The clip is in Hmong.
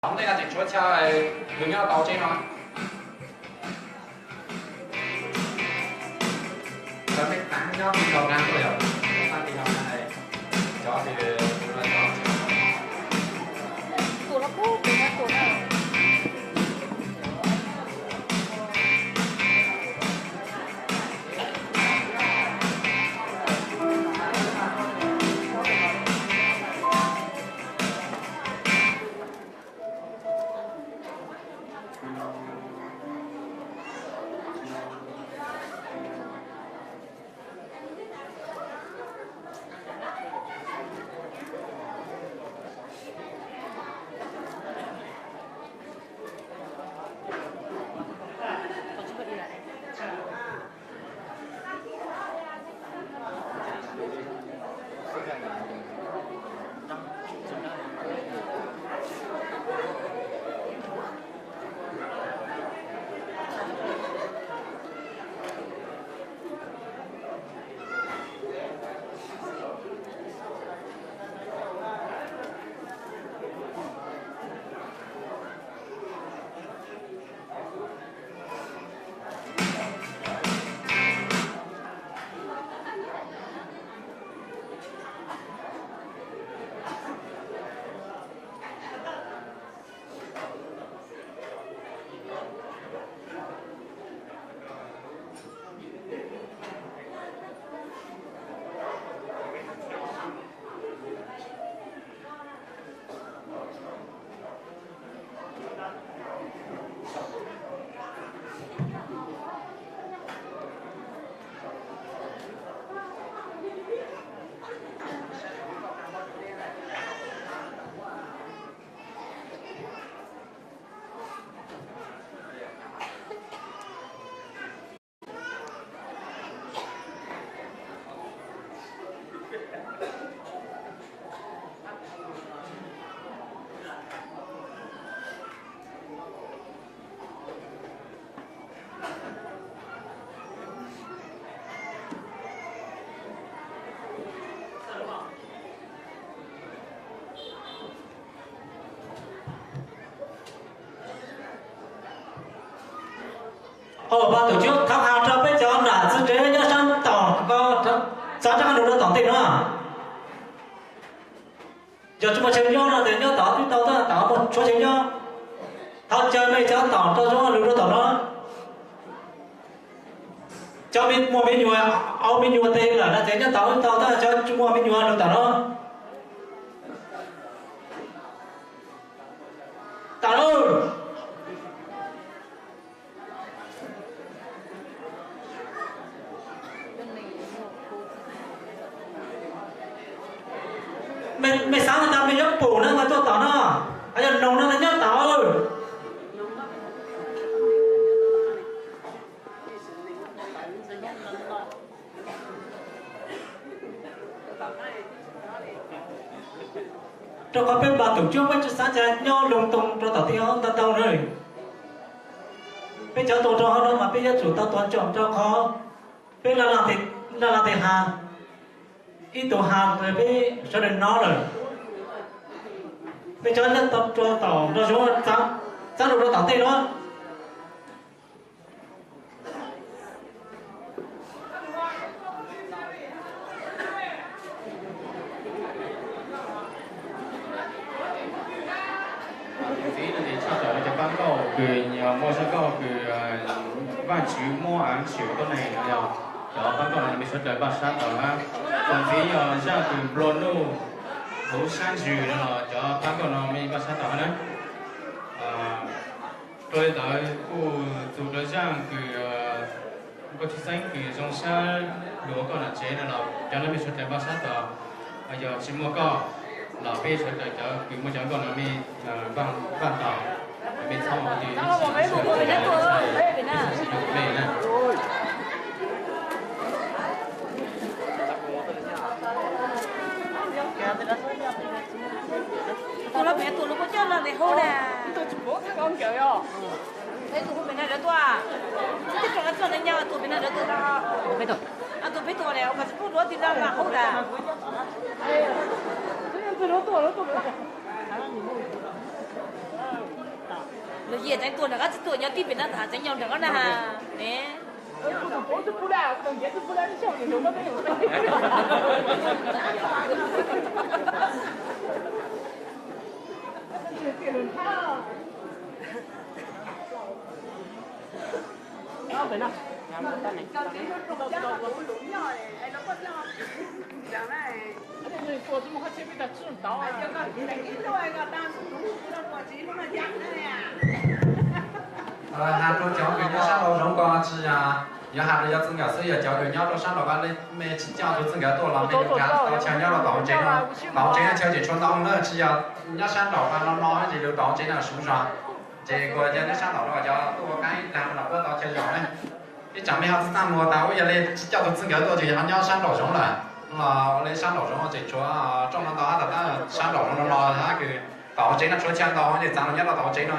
Thaum ntej no tseem tshuav chaw, nws nyob tau tsev no. Cov nej teev nyob tim hauv na, tim hauv na, cov tim no. Ua pab tus Tswv thov hais rau peb cov nam txiv tsev nyob sab tom ko, txav rov qab rau tom ntej no. Yog tsis muaj chaw nyob no ces nyob tom twb tau, tab tom muaj tshuav chaw nyob. Thov caw nej cov tom rau zoo lug rau tom no. Cov muaj me nyuam, au me nyuam tes lawm no ces nyob tom twb tau, tab cov tsis muaj me nyuam lug tom no. Tom lauj. Mej xaav tas mej yuav pum no mas tuaj tom no, yog noog no mas nyob tom. Rau qhov peb npaj tus cuab peb tsis xav cas nyob lug too rau tom tej ntau ntau na. Peb cov tuaj rau hauv no mas peb yuav tsum tau tuav ntsoov rau qhov peb laj laj tes has, ib tug has peb sawv daws hnov lawm. Peb cov nyob tau rau tom nraum zoov, txav lug rau tom ntej no. Txuas ntxiv no ces tshaj tawm cov pab nkauj kws muaj zaj nkauj kws Vaajtswv muab aav tshwm tuab neeg no yog cov pab nkauj no mej sawv daws npaj sab tod na. Txuas ntxiv yog zaj kws nplua nuj huv sab ntsws no los cov pab nkauj no mej npaj sab tod na. Rau li ntawd kuj txug rau zaj kws nkauj tshwj xeeb kws zoo sab lug ua koj nam tsev no los cov no mej sawv daws npaj sab tod. Yog tsis muaj koj los peb sawv daws cov kws muaj cov nkauj no mej npaj tod, mej txhob ua twg ib txhis ib txhis ua twg ib txhis ua twg na. Tus no pem tus lub kua coj no tes hu na. Peb tus hu pem na dawv tuaj. Tej tsoom no txog na nyab tus pem na dawv tuaj. Tus peb tus ne, ua koj tsis pub duav tig rau mas hu na. Yog tseev tuag nram qab txij tuaj nyob tib pem na, tseev nyob nram qab na ne. Has rau cov kws nyob sab nraud zoov ko tsis yog, yog has rau cov txij nkawm xwb, yog cov kws nyob rau sab nraud ko me tsis coj tus txij nkawm tuaj los me lug nrhav tau chaw nyob rau tom hauv tsev no. Tom hauv tsev no chaw tseem tshuav ntau na, tsis yog nyob sab nraum no no ces lug tom hauv tsev no suav zog. Ces kuv cov nyob sab nraum no cov tuaj ua qaib ib plag no los kuj tau chaw zog na. Ib tsam mej ho txaj muag tas ua yog le tsis coj tus txij nkawm tuaj ces ho nyob sab nraum zoov lawm. Los ua le sab nraum zoov tseem tshuav rooj no ntau hab, tom qab sab nraum no no hab kws tom hauv tsev no tshuav chaw ntau ces txav los nyob rau tom hauv tsev no.